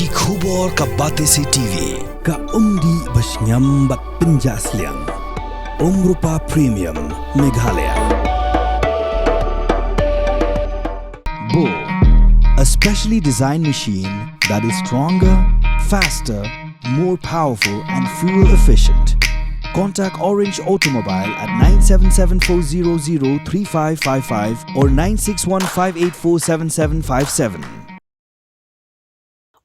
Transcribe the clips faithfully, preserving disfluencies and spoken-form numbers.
Ki khubor ka Batesi T V, ka umdih ba shngiam bad pynjah sliang. Umrupa Premium, Meghalaya. Bo, a specially designed machine that is stronger, faster, more powerful and fuel efficient. Contact Orange Automobile at nine seven seven four zero zero three five five five or nine six one five eight four seven seven five seven.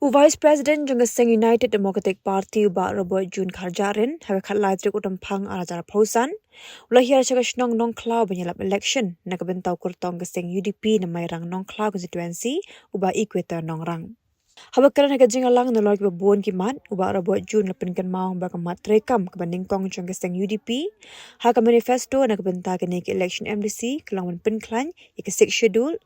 U Vice President jong ka seng United Democratic Party, u Bah Robert June Kharjahrin, ha ka khatlai tarik u Rymphang arhajar arphew san, u la hiar sha ka shnong Nongkhlaw ban ïalap election na ka bynta u kyrtong ka seng U D P na Mairang Nongkhlaw constituency, u Bah Equator Nongrang. Haba kren ha ka jingïalang nalor kiba bun ki mat, u Bah Robert June u la pynkynmaw ba ka mat treikam kaba nyngkong jong ka seng U D P ha ka manifesto na ka bynta kane ka election M D C ka long ban pynkhlaiñ ïa ka Sixth Schedule.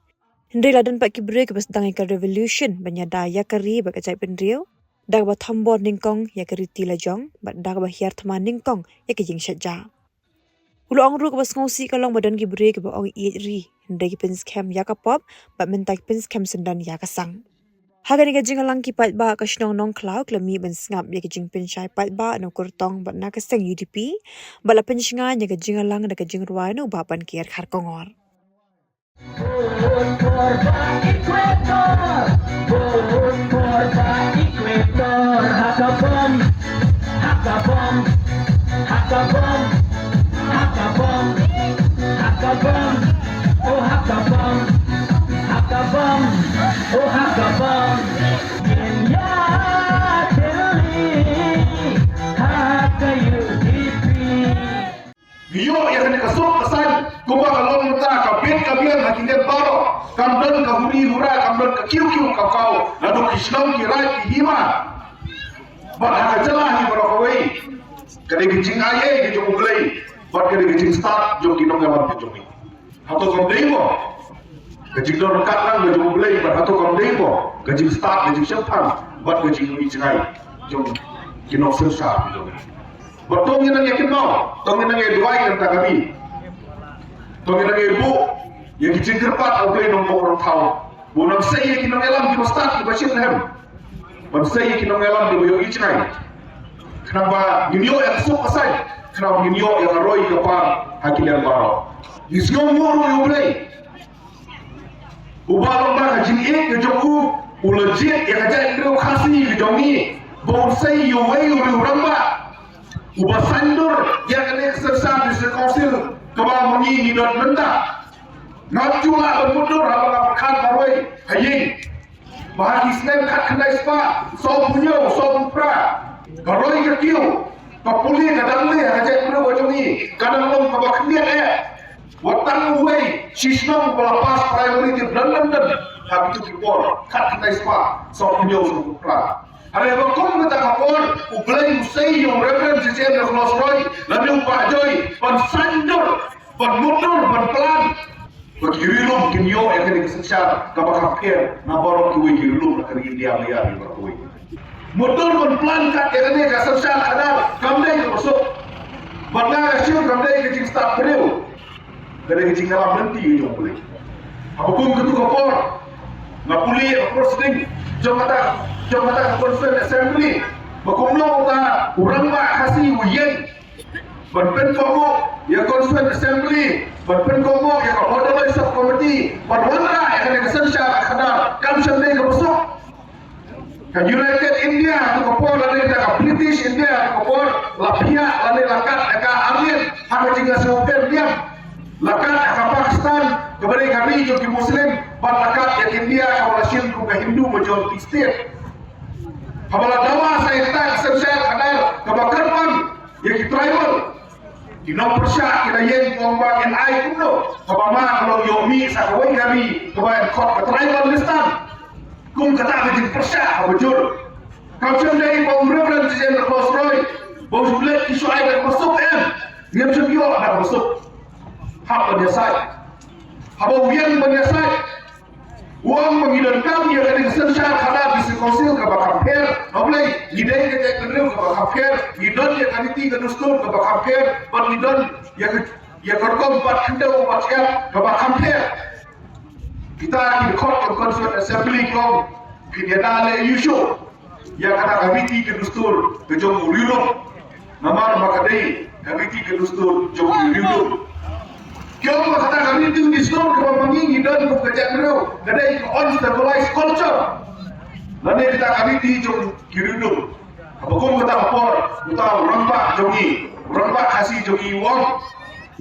Hynrei la don pat ki briew kiba sdang ïa ka revolution ban ïada ïa ka ri bad ka jaitbynriew da kaba thombor nyngkong ïa ka riti lajong bad da kaba hiar thma nyngkong ïa ka jingshah jah. U la ong ruh kaba sngewsih ka long ba don ki briew kiba ong ïeit ri, hynrei ki pynskhem ïa ka pop bad mynta ki pynskhem syndon ïa ka sang. Ha kane ka jingïalang, ki paidbah ka shnong Nongkhlaw ki la mih ban sngap ïa ka jingpynshai paidbah na u kyrtong bad na ka seng U D P bad la pynshngaiñ ïa ka jingïalang da ka jingrwai na u Bah Banker Kharkongor. Vote for Bah Equator. Vote for Bah Equator. Ha ka bom, ha ka bom, ha ka bom, ha ka bom, ha ka bom. Oh, ha ka bom, ha ka bom, oh, ha ka bom. Ngin ïa Delhi ha ka U D P. Ngi ïoh ïa kane ka suk ka saiñ kumba ka long mynta ka bit ka biang ha ki ngen baroh. Kam don ka huri hura, kam don ka kiew kiew kaw kaw. Naduh ki shnong, ki raid, ki hima bad ha ka jylla hi baroh kawei. Ka dei ka jingai ei ka jong U Blei bad ka dei ka jingstad jong ki nongïalam ka jong ngi. Hato kam dei mo ka jingdon ryngkat lang ka jong U Blei bad hato kam dei mo ka jingstad, ka jingshemphang bad ka jingmih jngai jong ki nongsynshar ka jong ngi. Bad to ngin nang ïa kynmaw, to ngin nang ïa duwai na ka bynta kane. To ngin nang ïa buh ïa ki jingkyrpad ha U Blei Nongpynïaid Nongthaw. Ba un nang sei ïa ki nongïalam kiba stad, kiba shyrkhei, ban sei ïa ki nongïalam kiba ïohi jngai. Khnang ba ngin ïoh ïa ka suk ka saiñ, khnang ba ngin ïoh ïa ka roi ka par ha ki liang baroh. Ngi sngewnguh ruh ïa U Blei. Uba long ba ka jingïeit ka jong u, u la jied ïa ka jaitbynriew Khasi ka jong ngi ba un sei ïa uwei u rangbah uba saiñdur ïa kane ka synshar District Council kaba ma ngi ngi don mynta. Ngam ju lah ban mutdur haba nga pyrkhat marwei ha ïing ba ha ki snem khatkhyndai spah sawphew hynñiew, sawphew phra, ka roi ka kiew, ka pule ka dang leh ha ka jaitbynriew ka jong ngi ka dang long kaba khyndiat eh. Wat tang uwei shi shnong ba la pass primary ki dang dang dang ha kitu ki por khatkhyndai spah sawphew hynñiew, sawphew phra. Hynrei ba kum kata ka por U Blei u sei ïa u Reverend J J M Nicholas Roy lane u Bah Joy ban saiñdur, ban mutdur, ban plan ba ki ri lum kin ïoh ïa kane ka synshar kaba kham pher na baroh kiwei ki ri lum na ka ri India maya ri baroh kawei. Mutdur ban plan kat ïa kane ka synshar khadar kam dei kaba suk. Bad nga nga shem kam dei ka jingstad briew. Ka dei ka jingïalam lynti ka jong U Blei. Haba kum katu ka por nga pule ïa ka por sdang jong kata, jong kata ka Constituent Assembly ba kumno uta u rangbah Khasi u ïeng ban pynkohnguh ïa ka Constituent Assembly, ban pynkohnguh ïa ka Border Sub Committee, ban wanrah ïa kane ka synshar khadar, kam shym dei kaba suk. Ka United India ha ka por lane ka British India ha ka por la phiah lane la kat ïa ka arliang ha ka jingïasngewthuh niam. La kat ïa ka Pakistan kaba dei ka ri jong ki Muslim bad la kat ïa ka India kaba la shim kum ka Hindu majority state. Haba la dawa sa ïa ka synshar khadar kaba kyrpang ïa ki tribal, ki nongpyrshah ki la ïeng ki ong ba ngin ai kumno haba ma ka long ïoh mih sa kawei ka ri kaba ïa khot ka tribalistan. Kum kata ka jingpyrshah haba jur. Kam shym dei ba u Reverend J J M Nicholas Roy ba u leit ki shu ai da kaba suk em. Ngim shym ïoh da kaba suk. Hap ban ïasaid. Haba u ïeng ban ïasaid u ong ba ngi donkam ïa kane ka synshar khadar District Council kaba kham pher. Haba lei ngi dei ka jaitbynriew kaba kham pher, ngi don ïa ka riti ka dustur kaba kham pher bad ngi don ïa ka, ïa ka rukom bat khyndew bat shyiap kaba kham pher. Kita ki dkhot ka Constituent Assembly ki ong phin ïada leh aïu shuh. ïa kata ka riti ka dustur ka jong u riewlum. Namar ba ka dei ka riti ka dustur jong u riewlum. Ki ong ba kata ka riti ka dustur kaba ma ngi ngi don kum ka jaitbynriew ka dei ka uncivilized culture. Lane kata ka riti jong ki riewlum. Haba kum kata ka por, uta u rangbah jong ngi, u rangbah Khasi jong ngi u ong,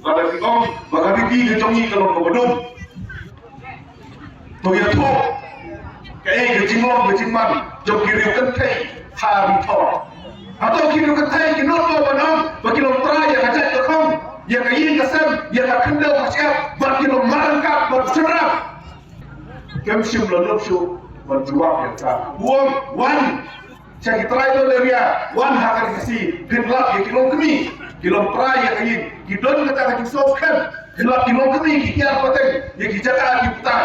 lada ki ong ba ka riti ka jong ngi ka long kaba dum, to ïathuh kaei ka jinglong ka jingman jong ki riew kynthei ha Ri Thor. Hato ki riew kynthei ki nud mo ban ong ba ki long trai ïa ka jait ka thong, ïa ka ïing ka sem, ïa ka khyndew ka shyiap, bad ki long marryngkat bad u shynrang? Kim shym la nud shuh ban jubab ïa kata. U ong, wan sha ki tribal area, wan ha ka Ri Khasi, phin lap ïa ki longkmie, ki long trai ïa ka ïing, ki don kata ka jingsngewskhem. Phin lap ki longkmie ki kiar pateng ïa ki jaka ki puta,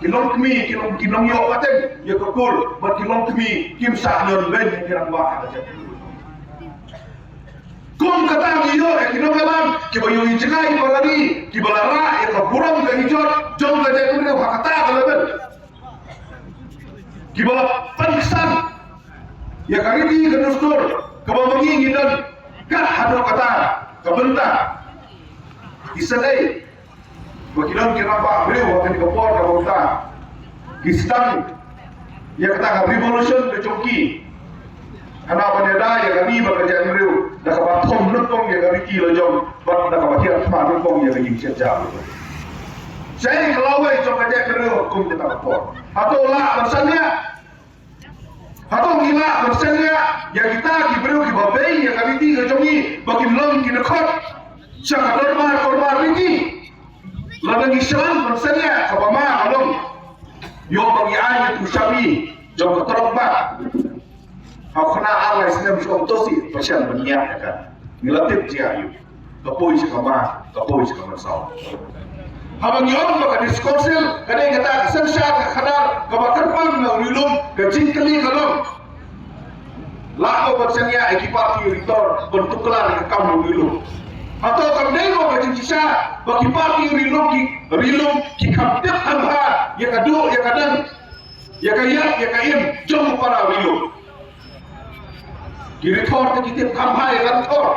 ki longkmie ki long, ki nongïoh pateng ïa ka kur, bad ki longkmie kim shah ñion beiñ ïa ki rangbah ha ka jaka. Kum kata ngi ïoh ïa ki nongïalam kiba ïoh ïa jngai ba la ri, kiba la rah ïa ka burom ka ijot jong ka jaitbynriew ha kata ka level. Kiba la pynksan ïa ka riti ka dustur kaba ma ngi ngi don kat haduh kata ka bynta. Ki sa dei ba ki don ki rangbah briew ha kane ka por kaba mynta ki sdang ïa kata ka revolution ka jong ki. Hana ban ïada ïa ka ri bad ka jaitbynriew da kaba thom nyngkong ïa ka riti la jong bad da kaba thiah thma nyngkong ïa ka jingshet jar. Shaei ka lawei jong ka jaitbynriew kum kata ka por? Hato lah ban shaniah? Hato ngi lah ban shaniah ïa kita ki briew kiba beiñ ïa ka riti ka jong ngi ba kin long ki dkhot sha ka dorbar dorbar riti? Lada ngi shu lah ban shaniah, kaba ma ka long, ïoh ba ngi ai ïa u shabi jong ka trok ba ha u khynnah ar lai snem shu ong to sih ba shan ban ïa ka. Ngi la tip jia ïa u, ka poi sha ka ma, ka poi sha ka mynsaw. Haba ngi ong ba ka District Council ka dei kata ka synshar ka khadar kaba kyrpang na u ri lum, ka jingkylli ka long, lah ko ban shaniah ïa ki party ri tor ban tuklar ïa ka kam u ri lum? Hato kam dei ko ka jingshisha ba ki party ri lum, ki ri lum ki kham tip kham bha ïa ka duh ïa ka dang, ïa ka ïap ïa ka im jong u para ri lum? Ki ri thor te ki tip kham bha ïa ka ri thor,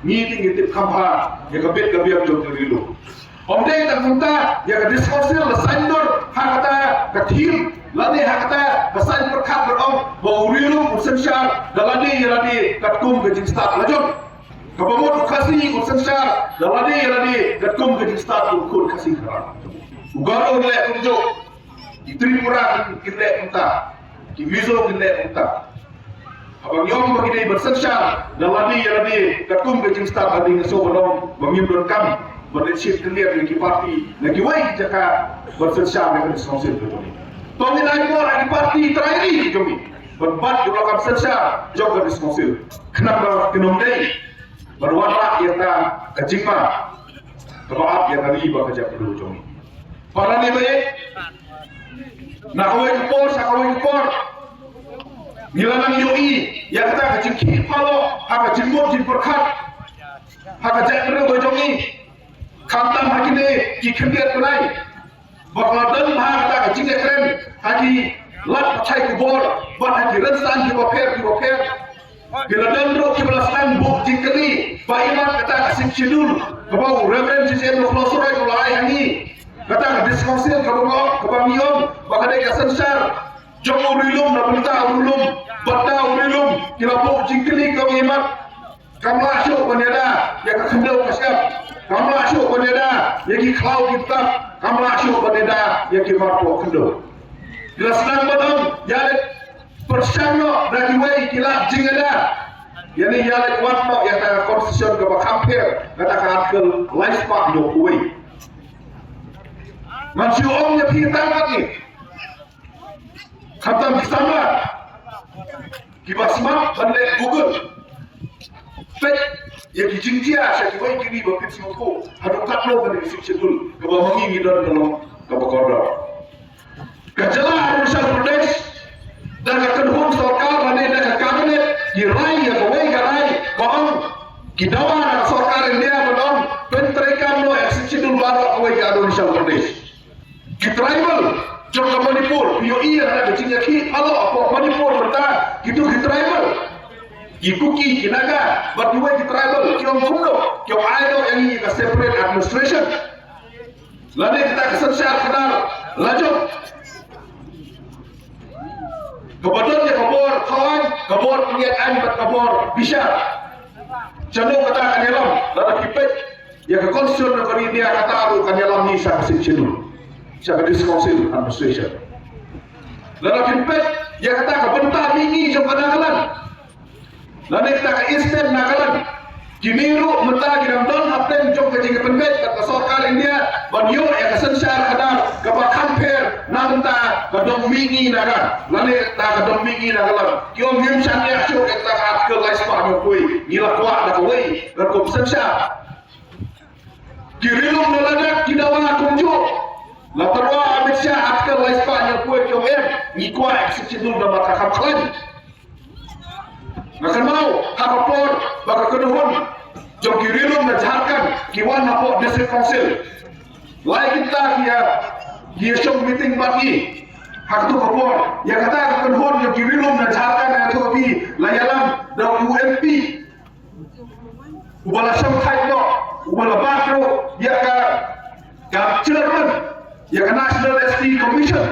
ngi te ngi tip kham bha ïa ka bit ka biang jong ki ri lum. Ym dei tang kumta, ïa ka District Council la saiñdur ha kata ka thim lane ha kata ka saiñ pyrkhat ban ong ba u ri lum un synshar da lade ïa lade katkum ka jingstad la jong. Kaba mut u Khasi un synshar da lade ïa lade katkum ka jingstad u khun Khasi Khara. U Garo un leh kumjuh. Ki Tripura kin leh kumta, ki Mizo kin leh kumta. Haba ngi ong ba ngi dei ban synshar da lade ïa lade katkum ka jingstad, lade nga sngewbha ba ngim donkam ban leit shit khyndiat ïa ki party na kiwei ki jaka ban synshar ïa ka District Council ka jong ngi. To ngin ai bor ha ki party trai ri ki jong ngi ban bat ïa ka kam synshar jong ka District Council. Khnang ba kin ym dei ban wanrah ïa ka jingma kaba ap ïa ka ri bad ka jaitbynriew jong ngi. Para ne ba ïeit, na kawei ka por sha kawei ka por ngi la nang ïohi ïa kata ka jingkhih phalok ha ka jingmut jingpyrkhat ha ka jaitbynriew ka jong ngi. Khamtam ha kine ki khyndiat bnai ba ka la don bha kata ka jingïakren ha ki lad pathai khubor bad ha ki rynsan kiba pher kiba pher. Ki la don ruh kiba la sdang buh jingkylli ba i mat kata ka Sixth Schedule kaba u Reverend J J M Nongkhlaw Suroi u la ai ha ngi. Kata ka District Council kaba ngi ong, kaba ngi ong ba ka dei ka synshar jong u ri lum na bynta u ri lum bad na u ri lum. Ki la buh jingkylli kaba ngi mat. Kam lah shuh ban ïada ïa ka khyndew ka shyiap. Kam lah shuh ban ïada ïa ki khlaw ki btap. Kam lah shuh ban ïada ïa ki marpoh khyndew. Ki la sdang ban ong ïa leit pyrshang noh da kiwei ki lad jingïada. Ïa ne ïa leit wad noh ïa ka constitution kaba kham pher, kata ka article lai spah hynñiew phew wei. Ngan shu ong ïa phi tang katne. Khamtam ki samla kiba smat ban leh Google, peit ïa ki jingjia sha kiwei ki ri ba phin sngewthuh haduh katno kane ka Sixth Schedule kaba ma ngi ngi don ka long kaba kordor. Ka jylla Arunachal Pradesh, da ka kynhun sorkar lane da ka cabinet, ki rai ïa kawei ka rai ba ong ki dawa na ka sorkar India ba ong pyntreikam noh ïa ka Sixth Schedule baroh kawei ka Arunachal Pradesh. Ki tribal jong ka Manipur, phi ïohi ïa ka jingïakhih phalok hapoh Manipur mynta, kito ki tribal Ki Kuki, ki Naga, bad kiwei ki tribal, ki ong kumno, ki ong ai noh ïa ngi ka separate administration. Lane kata ka synshar khadar lajong. Kaba don ïa ka bor thaw aiñ, ka bor pynïaid aiñ bad ka bor bishar. Shano kata kan ïalam, lada phi peit ïa ka constitution ka ri India, kata ruh kan ïalam ngi sha ka Sixth Schedule, sha ka District Council Administration. Lada phi peit ïa kata ka bynta mihngi jong ka Nagaland, lane kata ka Eastern Nagaland, kine ruh mynta ki dang don hapdeng jong ka jingpynbeit bad ka sorkar India ban ïoh ïa ka synshar khadar kaba kham pher na bynta ka dong mihngi Naga, lane kata ka dong mihngi Nagaland. Ki ong ngim shaniah shuh ïa kata ka Article lai spah hynñiewphew, ngi la kwah da kawei ka rukom synshar. Ki Ri Lum na Ladakh ki dawa kumjuh. La tyrwa Amit Shah Article lai spah hynñiewphew, ki ong em, ngi kwah Sixth Schedule namar ka kham khlaiñ. Nga kynmaw ha ka por ba ka kynhun jong ki Ri Lum na Jharkhand ki wan hapoh District Council. Lai kynta ki ïa, ki ïa shong meeting bad ngi. Ha kato ka por, ïa kata ka kynhun jong ki Ri Lum na Jharkhand, ïa kato ka, ki la ïalam da u M P uba la shongthait noh, uba la bat ruh ïa ka, ka chairman ïa ka National S T Commission.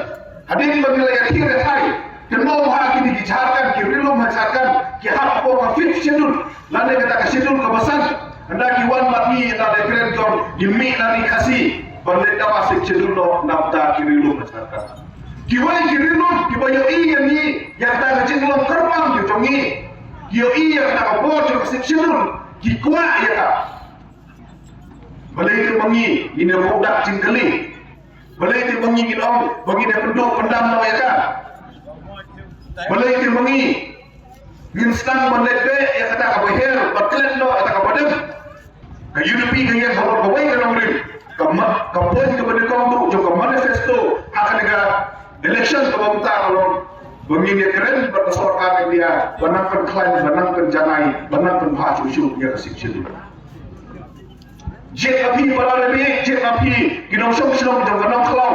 Hadien ba ngi la ïathie ïathai, kynmaw ha kine ki Jharkhand, ki Ri Lum ha Jharkhand ki hap hapoh ka Fifth Schedule, lane kata ka Schedule kaba san. Hynda ki wan bad ngi, hynda ki kren, ki ong ngim mih na ri Khasi ban leit dawa Sixth Schedule noh na bynta ki Ri Lum ha Jharkhand. Kiwei ki Ri Lum kiba ïohi ïa ngi, ïa kata ka jinglong kyrpang jong ngi, ki ïohi ïa kata ka bor jong ka Sixth Schedule, ki kwah ïa ka. Balei te ma ngi ngin ïa pyndak jingkylli? Balei te ma ngi ngin ong ba ngin ïa pynduh pyndam noh ïa ka? Balei te ma ngi ngin sdang ban leit beh ïa kata kaba her, ban klet noh ïa kata kaba dem? Ka U D P ka ïeng halor kawei ka nongrim. Ka ma-, ka point kaba nyngkong tu jong ka manifesto ha kane ka election kaba mynta ka long ba ngin ïa kren bad ka sorkar India, ba nang pynkhlaiñ, ba nang pynjanai, ba nang pynbha shuh shuh ïa ka Sixth Schedule. Jied ma phi para rebei, jied ma phi ki nongshong shnong jong ka Nongkhlaw.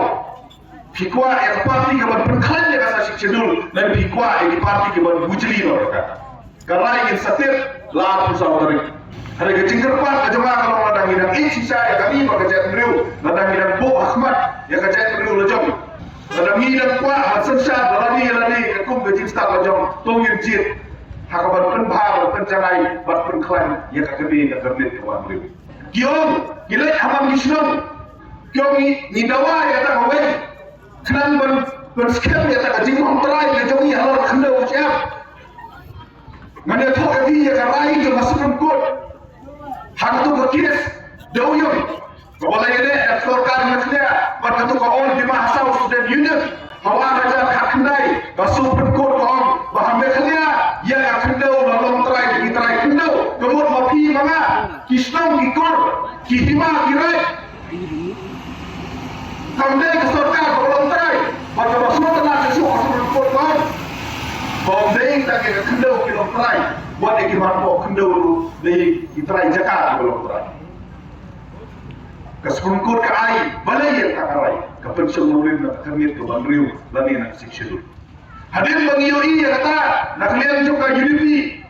Phi kwah ïa ka party kaban pynkhlaiñ ïa ka Sixth Schedule, lane phi kwah ïa ki party kaban bujli noh ïa ka? Ka rai ngin sa tip la arphew saw tarik. Hynrei ka jingkyrpad ka jong nga ka long, lada ngi dang ïeit shisha ïa kane bad ka jaitbynriew, lada ngi dang buh ha khmat ïa ka jaitbynriew la jong, lada ngi dang kwah ban synshar da lade lade katkum ka jingstad la jong, to ngin jied ha kaban pynbha, ban pynjanai, ban pynkhlaiñ ïa ka kmie ka kyrdan ka wanriew. Ki ong ki leit ha man ki shnong, ki ong ngi, ngi dawa ïa kata kawei khnang ban, ban skhem ïa kata ka jinglong trai ka jong ngi halor ka khyndew ka shyiap. Ngan ïathuh ïa phi ïa ka rai jong ka Supreme Court ha kato ka case Dewiong kaba la ïaleh da ka sorkar Meghalaya bad kato ka All Dima Hasao Student Union. Ha u ar hajar khatkhyndai, ka Supreme Court ka ong ba ha Meghalaya ïa ka khyndew la long trai da ki trai khyndew. Ka mut ma phi ma nga, ki shnong ki kur, ki hima ki raid. Kam dei ka sorkar ba long trai, bad kaba sngewtynnat shuh shuh ka Supreme Court ka ong ba ym dei tang ïa ka khyndew ki long trai, wat ïa ki marpoh khyndew ruh dei ki trai jaka kiba long trai. Ka Supreme Court ka ai balei ïa ka rai, ka pynshong nongrim na ka khyrnit ka wanriew lane na ka Sixth Schedule. Hadien ba ngi ïohi ïa kata na ka liang jong ka U D P,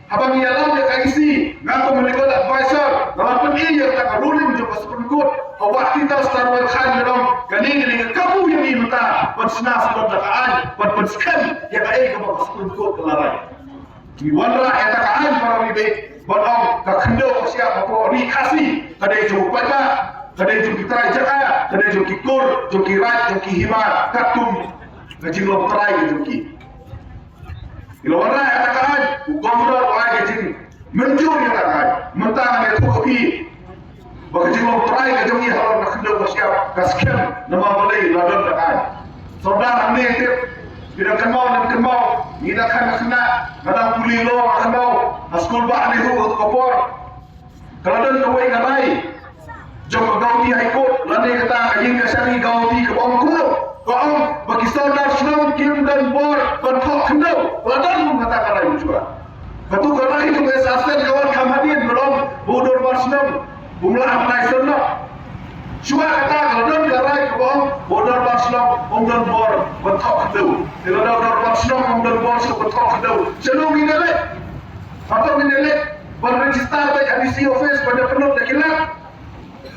haba ngi ïalam ïa ka E C, nga kum u legal advisor, nga la pyni ïa kata ka ruling jong ka Supreme Court. Ka Wahidah Starwell Khan ka ong, kane ka dei ka kabu ïa ngi mynta ban shna sha ka aiñ, ban pynskhem ïa kaei kaba ka Supreme Court ka la rai. Ngi wanrah ïa kata ka aiñ para rebei ban ong ka khyndew ka shyiap hapoh ri Khasi ka dei jong u paidbah, ka dei jong ki trai jaka, ka dei jong ki kur, jong ki raid, jong ki hima, katkum ka jinglong trai ka jong ki. Ngi la wanrah ïa kata ka aiñ, u Governor u ai ka jingmynjur ïa kata ka aiñ. Mynta ngan ïathuh ïa phi ba ka jinglong trai ka jong ngi halor na khyndew ka shyiap ka skhem, namar balei la don kata ka aiñ. Sordar hangne tip, phi dang kynmaw, dang kynmaw, ngi dang khynnah, nga dang pule law, nga kynmaw ha skul bah NEHU ha kato ka por. Ka la don kawei ka rai jong ka Guwahati High Court, lane kata ka ïing kashari Guwahati, kaba ong kumno, ka ong ba ki sordar shnong kim don bor ban thoh khyndew. Ka la don kum kata ka rai mynshwa. Kato ka rai jong ka S R Sen ka wan kham hadien, ka ong ba u dorbar shnong um lah ban ai sngewthuh. Shuwa kata ka la don ka rai kaba ong ba u dorbar shnong um don bor ban thoh khyndew. Te lada u dorbar shnong um don bor shuh ban thoh khyndew, shano ngin ïaleh? Hato ngin ïa leit ban register beit ha D C office ban ïa pynlut da ki lak?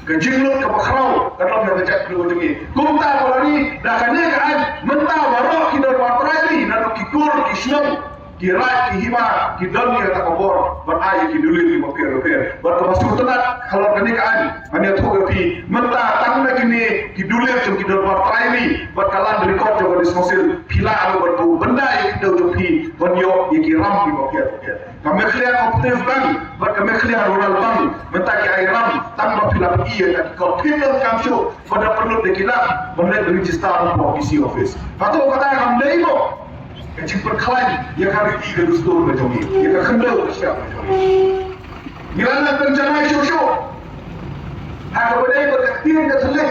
Ka jinglut kaba khraw ka long na ka jaitbynriew jong ngi. Kumta para ri, da kane ka aiñ mynta baroh ki dorbar trai ri, naduh ki kur, ki shnong, ki raid, ki hima, ki don ïa kata ka bor ban ai ïa ki dullied kiba pher bapher. Bad kaba sngewtynnat halor kane ka aiñ, ngan ïathuh ïa phi, mynta tang na kine ki dullied jong ki dorbar trai ri bad ka land record jong ka District Council, phi lah ruh ban buh bynda ïa ki dew jong phi ban ïoh ïa ki ram kiba pher bapher. Ka Meghalaya Cooperative Bank bad ka Meghalaya Rural Bank, mynta ki ai ram tang ba phi la pyni ïa ka, ki kor, phi donkam shuh ban da pynlut da ki lak ban leit register hapoh D C office. Hato kata kam dei mo ka jingpynkhlaiñ ïa ka riti ka dustur ka jong ngi, ïa ka khyndew ka shyiap ka jong ngi? Ngi la nang pynjanai shuh shuh ha kaba dei bad ka ktien ka thylliej.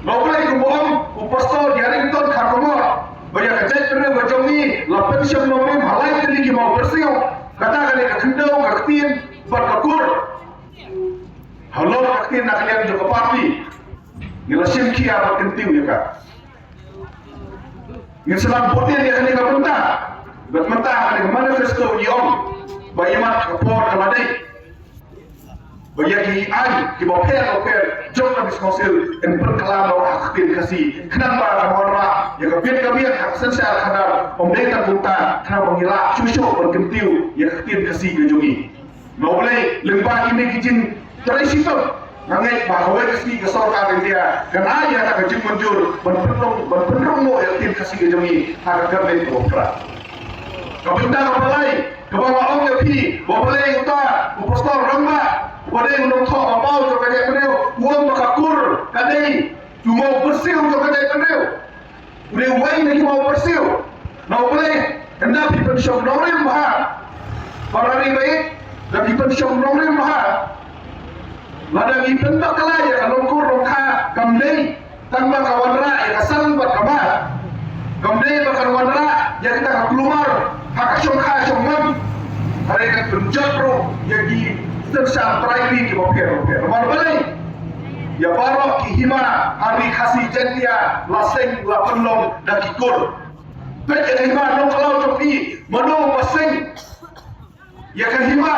Nga Blei, kumba ong u Pastor Ïarington Kharkongor, ba ïa ka jaitbynriew ka jong ngi la pynshong nongrim ha lai tylli ki mawbyrsiew. Kata ka dei ka khyndew, ka ktien bad ka kur. Halor ka ktien na ka liang jong ka party, ngi la shim khia bad kyntiew ïa ka. Ngin sa nang bud ïa kane ka bynta. Bad mynta kane ka manifesto ngi ong ba ïa mat ka por ka la dei ba ïa ki aiñ kiba pher bapher jong ka District Council yn pynkylla noh ha ka ktien Khasi, khnang ba kan wanrah ïa ka bit ka biang ha ka synshar khadar. Ym dei tang kumta, khnang ba ngi lah shuh shuh ban kyntiew ïa ka ktien Khasi ka jong ngi. Nga Blei, lyngba kine ki jingtrei shitom, nga ngeit ba kawei ka sngi ka sorkar India kan ai ïa kata ka jingmynjur ban pynrung, ban pynrung noh ïa ka ktien Khasi ka jong ngi ha ka cabinet kaba phra. Ka bynta kaba lai kaba nga ong ïa phi, U Blei uta u Pastor Rangbah, uba dei u nongthoh ba paw jong ka jaitbynriew, u ong ba ka kur ka dei u mawbyrsiew jong ka jaitbynriew. U dei uwei na ki mawbyrsiew. Nga Blei, ynda phi pynshong nongrim bha, para ri baieit, da phi pynshong nongrim bha, lada ngi pynbakla ïa ka longkur longkha, kam dei tang ba ka wanrah ïa ka sang bad ka mar. Kam dei ba kan wanrah ïa kata ka kulmar ha ka shongkha shongman. Hynrei kan pynjot ruh ïa ki synshar trai ri kiba pher bapher. Namar balei? Ïa baroh ki hima ha Ri Khasi Jaiñtia la seng la pynlong da ki kur. Peit ïa ka hima Nongkhlaw jong phi, mano ba seng ïa ka hima?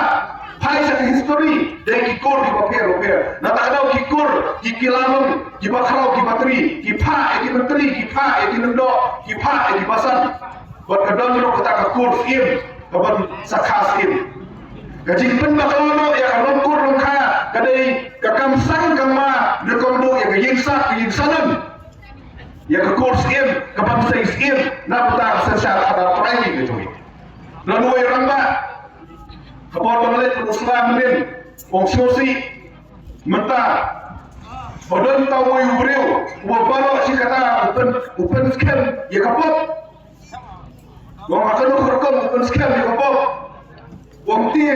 Phai sha ka history, dei ki kur kiba pher bapher. Na kata ka daw ki kur ki, ki la long kiba khraw kiba tri, ki phah ïa ki myntri, ki phah ïa ki lyngdoh, ki phah ïa ki basan. Bad ka don ruh kata ka kur Syiem kaban sakha Syiem. Ka jingpynbakla noh ïa ka longkur longkha ka dei ka kam sang kam ma, ne kumno ïa ka ïing sah ka ïing sanam. Ïa ka kur Syiem kaban seng Syiem na ka bynta ka synshar khadar trai ka jong ngi. Lada uwei u rangbah, ka por ba nga leit pynusla mynnin, u ong sngewsih, mynta ba don tang uwei u briew uba baroh shi katta u pyn, u pynskhem ïa ka pop. Ong ha kano ka rukom u pynskhem ïa ka pop? Ong te,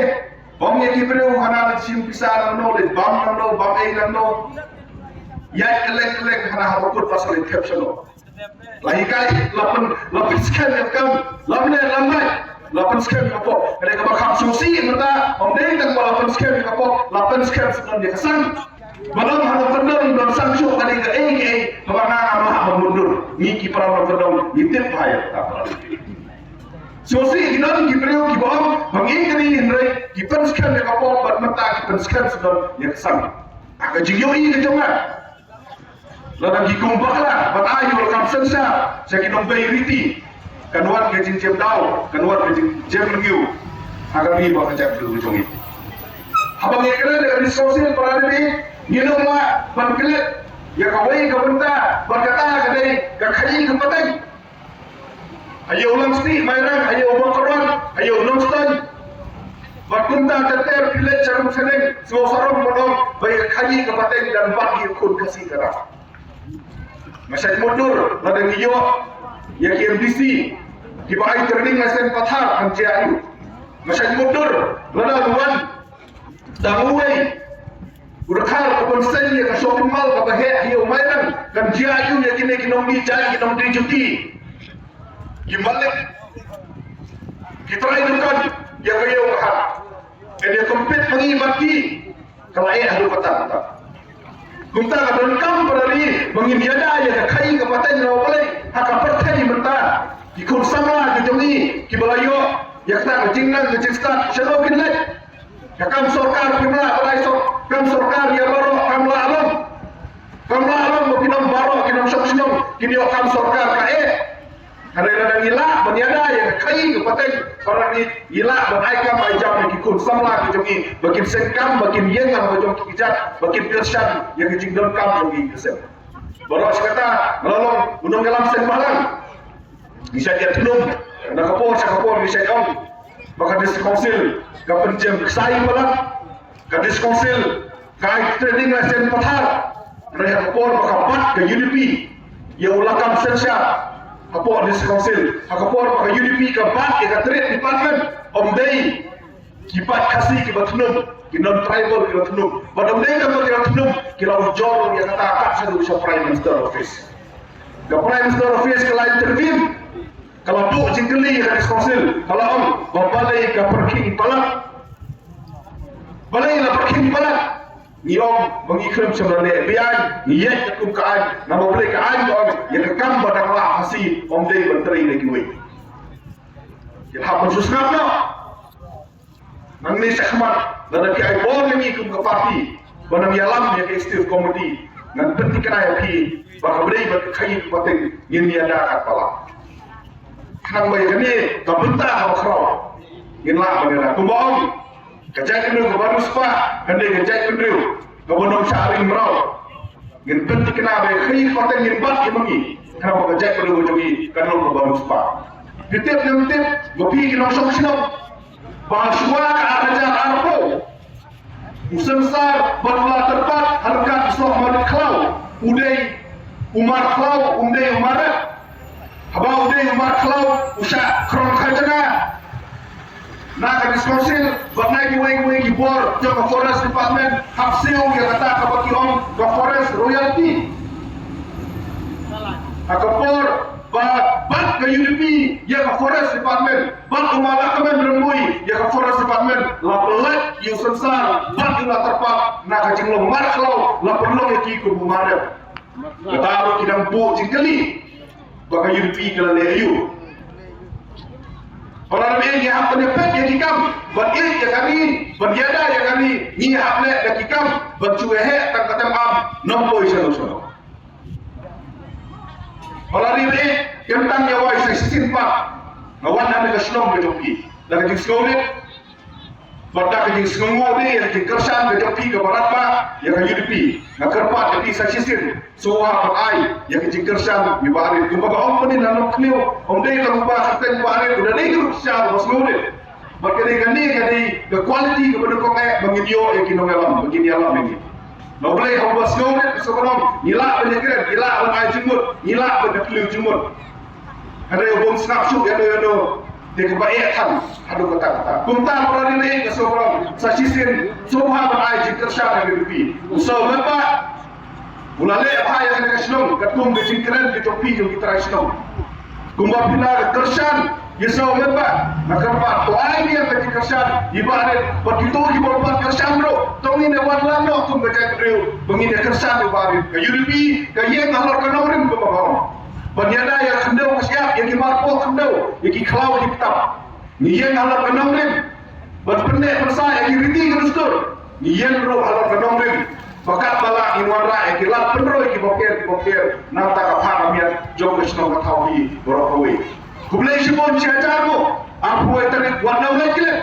ong ïa ki briew hana leit shim pisa nangno, leit bam nangno, bam ei nangno. Ïaid kylleng kylleng hana ha bakut ba sa leit thep shano. La hikai, la pyn, la pynskhem ïa ka kam, la mlien la mlait, la pynskhem ïa ka pop. Ka dei kaba kham sngewsih mynta, ym dei tang ba la pynskhem ïa ka pop, la pynskhem shuh ïa ka sang. Ba long ha nongkyndong don sang shuh, ka dei kaei kaei kaba nga ngam lah ban mundur. Ngi ki para nongkyndong ngi tip bha ïa kata. Sngewsih ki don ki briew kiba ong ba ngi ka dei, hynrei ki pynskhem ïa ka pop bad mynta ki pynskhem shuh ïa ka sang. Ha ka jingïohi ka jong nga, lada ki kum bakla ban ai ïa u kam synshar sha ki nongbei riti, kan wan ka jingjem daw, kan wan ka jingjem lyngngoh ha ka ri bad ka jaitbynriew jong ngi. Haba ngi kren ïa ka District Council, para ri, ngin ym lah ban klet ïa kawei ka bynta bad kata ka dei ka khaii ka pateng. Ha ïew Langstieh Mairang, ha ïew Mawkyrwat, ha ïew Nongstoiñ. Bad kumta ter ter phi leit sha Rungshaneng, sngewsarong ban ong ba ïa ka khaii ka pateng dang bat ïa u khun Khasi ka dang. Nga shait mutdur lada ngi ïoh ïa ki M D C kiba ai training license pathar, kan jia aiu. Nga shait mutdur lada u wan tang uwei u dkhar uban seng ïa ka shopping mall kaba heh ha ïew Mairang, kan jia aiu ïa kine ki nongdie jaiñ, ki nongdie juti, ki malik, ki trai dukan ïa ka ïew ka hat. Kan ïa compete ma ngi bad ki, ka la eh haduh katta katta. Kumta ka donkam, para ri, ba ngin ïada ïa ka khaii ka pateng, namar balei? Ha ka pyrthei mynta ki khun samla ki jong ngi kiba la ïoh Ïa kata ka jingnang ka jingstad shano kin leit. Ka kam sorkar phi mlak ba dei sor kam sorkar ïa baroh kam lah long. Kam lah long ba phi nong baroh ki nongshong shnong kin ïoh kam sorkar ka eh. Hynrei lada ngi lah ban ïada ïa ka khaii ka pateng para ngi, ngi lah ban ai kam ai jam ïa ki khun samla ki jong ngi ba kin seng kam ba kin ïeng ha ba jong ki kjat ba kin kyrshan ïa ka jingdonkam jong ngi ki sem. Baroh shi katta nga la long u nongïalam seng bhalang. Ngi shait ïathnum na ka por sha ka por, ngi shait ong ba ka District Council ka pynjem ksai palat. Ka District Council ka ai trading license pathar. Hynrei ha ka por ba ka bat ka U D P ïa u lakam synshar hapoh District Council, ha ka por ba ka U D P ka bat ïa ka Trade Department, ym dei ki paid Khasi kiba thnum, ki non-tribal kiba thnum. Bad ym dei tang ba kiba thnum, ki la ujor ïa kata kat shaduh sha Prime Minister Office. Ka Prime Minister Office ka la intervene, ka la buh jingkylli ha ka District Council, ka la ong ba balei ka pyrkhing palat. Balei la pyrkhing palat? Ngi ong ba ngi khlem shym la leh biang, ngi ïaid katkum ka aiñ, namar balei ka aiñ ka ong ïa ka kam ba dang lah ha Khasi ym dei ban trei na kiwei. Ïa hap ban shu sngap noh. Nangne shakhmat lada phi ai bor ïa ngi kum ka party ban nang ïalam ïa ka executive committee, ngan pynthikna ïa phi ba ka bnai ba ka khaii ka pateng ngin ïada kat palat. Khnang ba ïa kane ka bynta kaba khraw ngin lah ban ïada. Kumba ong ka jaitbynriew kaba riewspah, kane ka jaitbynriew kaba nongshah ring mraw. Ngin pynthikna ba ïa khaii ka pateng ngin bat ïa ma ngi, khnang ba ka jaitbynriew ka jong ngi kan long kaba riewspah. Phi tip ne ym tip ba phi ki nongshong shnong, ba shuwa ka ar hajar arphew u synsar bad u la tyrpad ha ryngkat u soh marit khlaw, u dei u mar khlaw, um dei u mar rep. Haba u dei u mar khlaw u shah khrong kha jaka na ka District Council bad na kiwei kiwei ki bor jong ka Forest Department, hap siew ïa kata kaba ki ong ka Forest Royalty. Ha ka por ba bat ka U D P ïa ka Forest Department, bad u Malakmen Rymbui ïa ka Forest Department, la pynlait ïa u synsar bad u la tyrpad na ka jinglong mar khlaw, la pynlong ïa ki kum u mar rep. Kata ruh ki dang buh jingkylli ba ka U D P ka la leh aïu. Para ngi ngi hap ban ïapeit ïa ki kam ban ïeit ïa ka ri, ban ïada ïa ka ri, ngi hap leh da ki kam ban shu heh tang ka tem am, nongpoi shano shano. Para ri, eh, kem tang ïa wai sa shisien pat nga wan ha ka shnong ka jong phi da ka jingsngewrit bad da ka jingsngewnguh ïa ka jingkyrshan ka jong phi kaba radbah ïa ka U D P. Nga kyrpad ïa phi sa shisien, sngewbha ban ai ïa ka jingkyrshan ïa Bah Rit. Kumba ka ong mynnin na Nongkynniew, ym dei tang u Bah Kyrteng, Bah Rit u da dei ka ruh ka shnong ba sngewrit. Bad ka dei kane ka dei ka quality kaba nyngkong eh ba ngin ïoh ïa ki nongïalam, ba ngin ïalam ïa ngi. Na U Blei haba sngewrit, ka sngewbha ngi lah ban ïakren, ngi lah ban ai jingmut, ngi lah ban ïakylliang jingmut. Hynrei bym sngap shuh ïano ïano, dei kaba eh than haduh katta katta. Kumta para ri, ka sngewbha sa shisien sngewbha ban ai jingkyrshan ïa U D P. U Soh Metbah u la leh bha ïa kane ka shnong katkum ka jingkren ka jong phi jong ki trai shnong. Kumba phi la kyrshan ïa u Soh Metbah, nga kyrpad to ai biang ka jingkyrshan ïa Bah Rit bad kito kiba pat kyrshan ruh. To ngin ïa wanlam noh kum ka jaitbynriew ba ngin ïa kyrshan ïa Bah Rit. Ka U D P ka ïeng halor ka nongrim kaba nga ong. Ban ïada ïa ka khyndew ka shyiap, ïa ki marpoh khyndew, ïa ki khlaw ki btap. Ngi ïeng halor ka nongrim ban pynneh pynsah ïa ki riti ki dustur. Ngi ïeng ruh halor ka nongrim ba katba lah ngin wanrah ïa ki lad pynroi kiba pher kiba pher na ka bynta ka phah ka miat jong ka shnong ka thaw hi baroh kawei. Khublei shibun shi hajar nguh. Arphew wei tarik wat nang leit klet.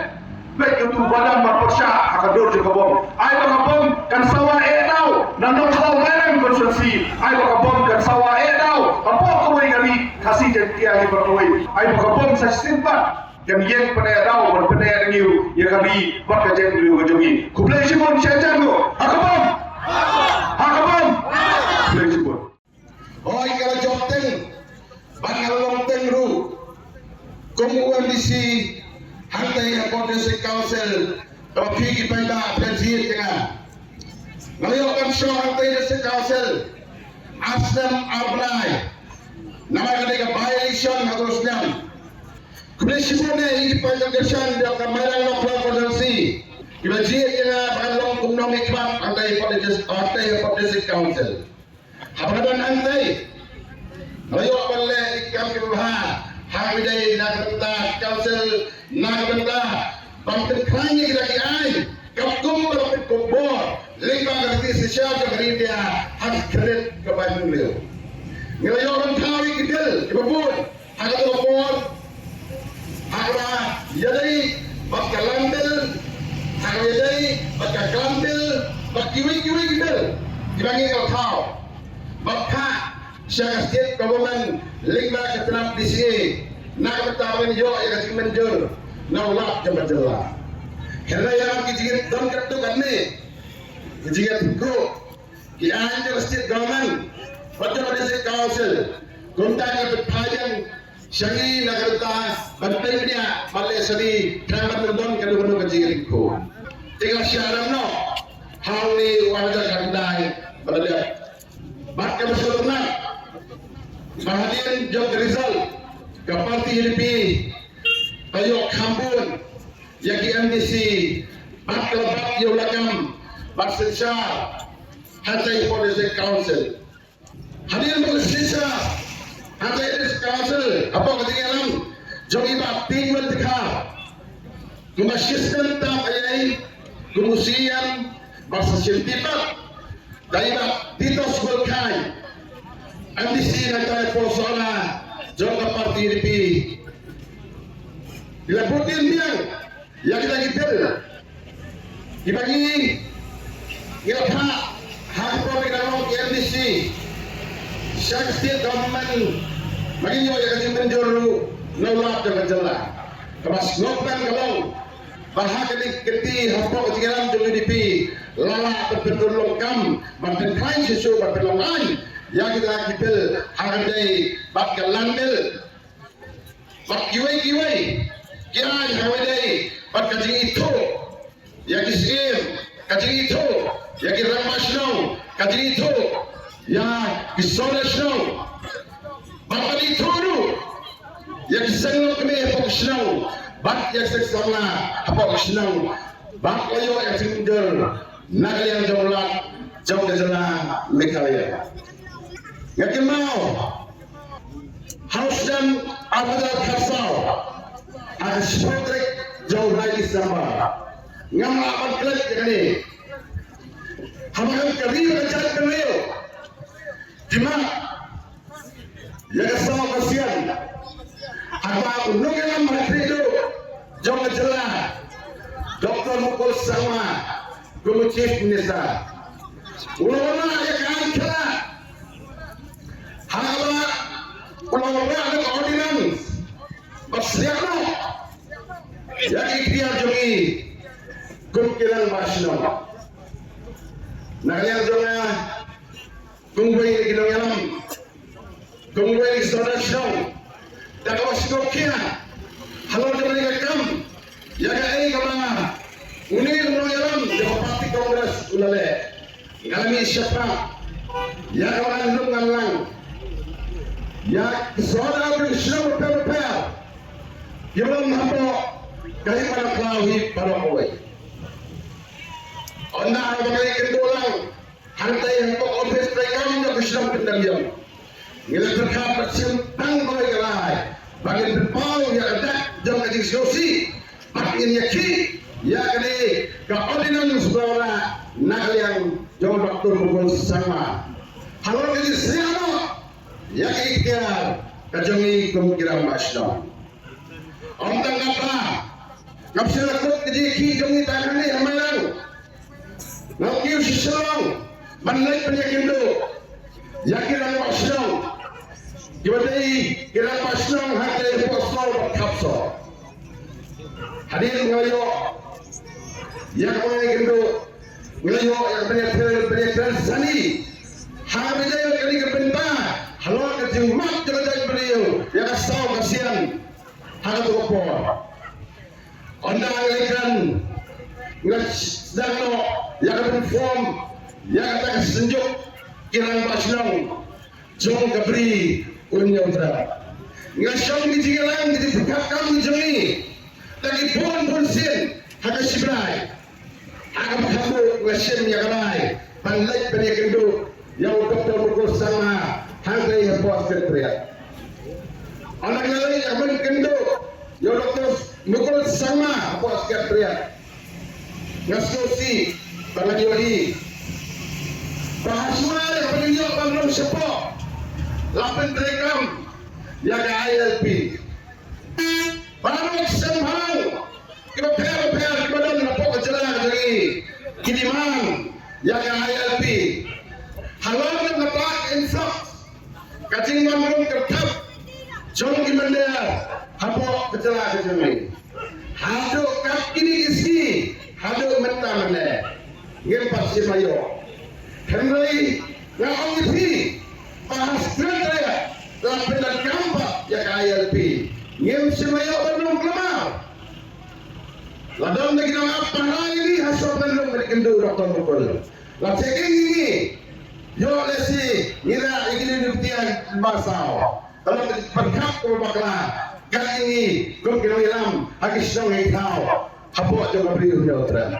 Peit ïa utu u Badam Marpyrshah ha ka dur jong ka bom. Ai ba ka bom kan sawa eh daw na Nongkhlaw Mairang constituency. Ai ba ka bom kan sawa eh daw hapoh kawei ka ri Khasi Jaiñtia hi baroh kawei. Ai ba ka bom sa shisien pat kan ïeng pyneh daw ban pyneh nangïw ïa ka ri bad ka jaitbynriew ka jong ngi. Khublei shibun shi hajar nguh. Ha ka bom. Ha ka bom. Khublei shibun. Hooid, nga la jop teng bad nga la long teng ruh kum u M D C hangtei hapoh District Council. Kaba phi ki paidbah phi la jied ïa nga, nga la ïoh ban shong hangtei District Council ar snem ar bnai. Namar ka dei ka by-election ha kano snem. Khublei shibun ïa ki paidbah kyrshan jong ka Mairang Nongkhlaw constituency kiba jied ïa nga ban long kum u nongmihkhmat hangtei hapoh District, hangtei hapoh District Council. Haba nga don hangtei nga la ïoh ban leh ïa ki kam kiba bha, hangne dei na ka bynta ka Council Na ka bynta ban pynkhlaiñ ïa kita ki aiñ katkum ba la pynkup bor lyngba ka riti synshar jong ka ri India ha ka khyrnit kaba hynriew. Ngi la ïoh ban thaw ïa ki bill kiba bun ha kato ka por, ha kaba ïadei bad ka Land Bill, ha kaba ïadei bad ka Clam Bill, bad kiwei kiwei ki bill kiba ngi la thaw. Bad phah sha ka State Government lyngba ka tnat D C A na ka bynta ban ïoh ïa ka jingmynjur na u Lat jong ka jylla. Hynrei ïa ki jingïadon katto katne ki jingïathuhkhruh ki aiñ jong ka State Government bad jong ka District Council, kumta ka pynphai sha ngi na ka bynta ban pynbna ban leh sha ngi khnang ban ym don kano kano ka jingïathuhkhruh. Te nga shah ram noh ha une u ar hajar khatkhyndai ba la dep. Bad kaba sngewtynnat ba hadien jong ka result ka party U D P ka ïoh kham bun ïa ki M D C bad ka la bat ïa u lakam ban synshar hangtei hapoh District Council. Hadien ba la synshar hangtei District Council hapoh ka jingïalam jong i Bah Tingwell Dkhar kum u shisnem tam aiei kum u C E M bad sa shim tip pat da i Bah Titos Khullkhain, M D C nangta hapoh Sohra jong ka party U D P. Ki la bud dien biang ïa kita ki bill kiba ngi, ngi la phah ha ka por ba ngi dang long ki M D C sha ka State Government ba ngin ïoh ïa ka jingmynjur ruh na u Lat jong ka jylla. Kaba sngewbha ka long ba ha kane ka kynti hapoh ka jingïalam jong U D P la lah ban pyndonkam ban pynkhlaiñ shuh shuh ban pynlong aiñ ïa kita ki bill ha kaba ïadei bad ka Land Bill bad kiwei kiwei ki aiñ ha kaba ïadei bad ka jingithuh ïa ki syiem, ka jingithuh ïa ki rangbah shnong, ka jingithuh ïa ki sordar shnong. Bad ban ithuh ruh ïa ki seng longkmie hapoh ka shnong bad ïa ki seng samla hapoh ka shnong. Bad la ïoh ïa ka jingmynjur na ka liang jong u Lat jong ka jylla Meghalaya. Nga kynmaw ha u snem ar hajar khatsaw ha ka shiphew tarik jong u bnai December ngam lah ban klet ïa kane. Haba ka ri ka jaitbynriew ki mad ïa ka saw ka sian, haba u nongïalam ba khadduh jong ka jylla Doctor Mukul Sangma kum u Chief Minister, u la wanrah ïa ka aiñ khlad, haba u la wanrah ïa ka ordinance ba sliak noh ïa ki ikhtiar jong ngi kum ki rangbah shnong. Na ka liang jong nga kum uwei na ki nongïalam, kum uwei na ki sordar shnong, da kaba sngewkhia halor kane ka kam ïa kaei kaba une u nongïalam jong ka party Congress u la leh. Nga la mih shaphang ïa kaba ngan lum ngan lang ïa ki sordar jong ki shnong bapher bapher kiba long hapoh ka Hima Nongkhlaw hi baroh kawei. Ynda haba ngi kynduh lang hangtei hapoh office treikam jong ka shnong Pyndengjong, ngi la pyrkhat bad shim tang kawei ka rai ba ngin pynpaw ïa ka dak jong ka jingsngewsih bad ngin ïakhih ïa kane ka ordinance ba wanrah na ka liang jong u Doctor Mukul Sangma halor ka jingsliak noh ïa ka ikhtiar ka jong ngi kum ki rangbah shnong. Ym tang kata, ngam shym la kut ka jingïakhih jong ngi tang hangne ha Mairang. Nga la kiew sha Shillong ban leit ban ïakynduh ïa ki rangbah shnong kiba dei ki rangbah shnong hangtei hapoh Sor bad Khapsor. Hadien nga la ïoh ïa kaba nga ïakynduh, nga la ïoh ïa kaba nga ïathuh, ba nga ïathuh sani ha kaba ïadei bad kane ka bynta halor ka jingmad jong ka jaitbynriew ïa ka saw ka sian ha kato ka por. Ynda nga la ïakren, nga sdang noh ïa ka ban form ïa kata ka synjuk ki rangbah shnong jong ka Bri u Hynñiewtrep. Nga shong ki jingïalang ki jingpyrkhat kam ki jong ngi da ki bun bun sien ha ka shibnai. Ha kaba khadduh nga shim ïa ka rai ban leit ban ïakynduh ïa u Doctor Mukul Sangma hangtei hapoh Secretariat. Ynda nga leit ïa ban kynduh ïa u Doctor Mukul Sangma hapoh Secretariat. Nga sngewsih ba ngan ïohi ba ha shuwa ïa ka ban ïoh ban long shapoh la pyntreikam ïa ka I L P. Baroh ki seng bhalang kiba pher bapher kiba don hapoh ka jylla ka jong ngi ki demand ïa ka I L P. Halor ka tak insaf ka jingwan rung kyrthep jong ki mynder hapoh ka jylla ka jong ngi. Haduh kat kine ki sngi, haduh mynta mynne ngim pat shim ïoh. Hynrei nga ong ïa phi ba ha Secretariat la pyndonkam pat ïa ka I L P. Ngim shim ïoh ban rung klamar. La don da ki nongap para ïa ngi ha shuwa ban rung ban kynduh Doctor Mukul. La checking ïa ngi. Ïoh lehse ngi rah ïa ki lynti ba saw. Tang ba pyrkhat ka bakla kat ïa ngi kum ki nongïalam ha ki shnong ha ki thaw hapoh jong ka Bri u Hynñiewtrep.